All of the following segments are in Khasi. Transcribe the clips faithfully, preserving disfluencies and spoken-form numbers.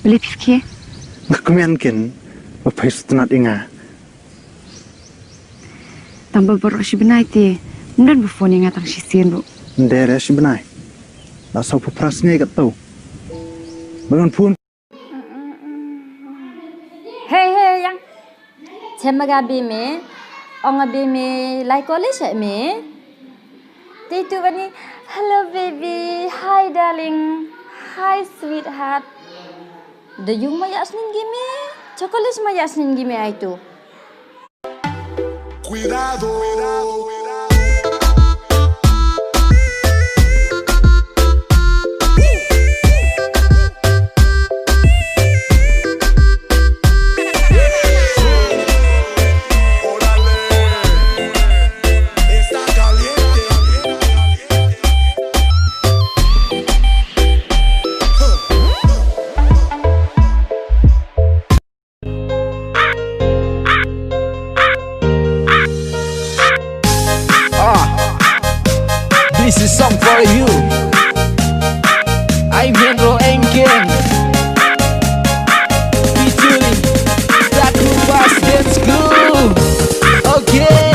Lipski. Nga kmen kin ba phi sngewtynnat ïa nga. Tang ba baroh shi bnai te ym don ba phone ïa nga tang shisien ruh. Ym dei re shi bnai. La saw phew phra sngi katto ba ngan phone. Hey hey, ïang. Chem ma ka bym eh. Ong a bym eh, lai college eh me. Te tu bani, "Hello baby, hi darling, hi sweetheart." Da yung ma ïa snin gi me. Chocolate ma ïa snin gi me ai tu. Cuidado. Ah, this is song for you. I'm Henro Engken. Featuring Taku Bass Dance Crew. Okay.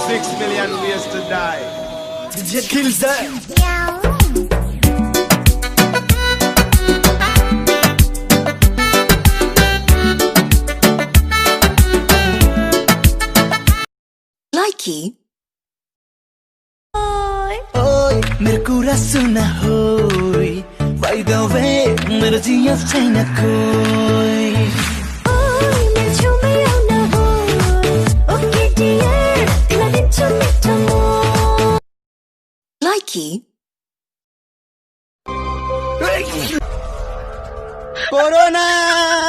Six million ways to die. D J Kills that. Likey. Oi, mere corazón na hoy. By the way, mere jiya China koi. Oi, mere chuma ya na hoy. Okay, dear, la din chumi tamo. Likey. Corona!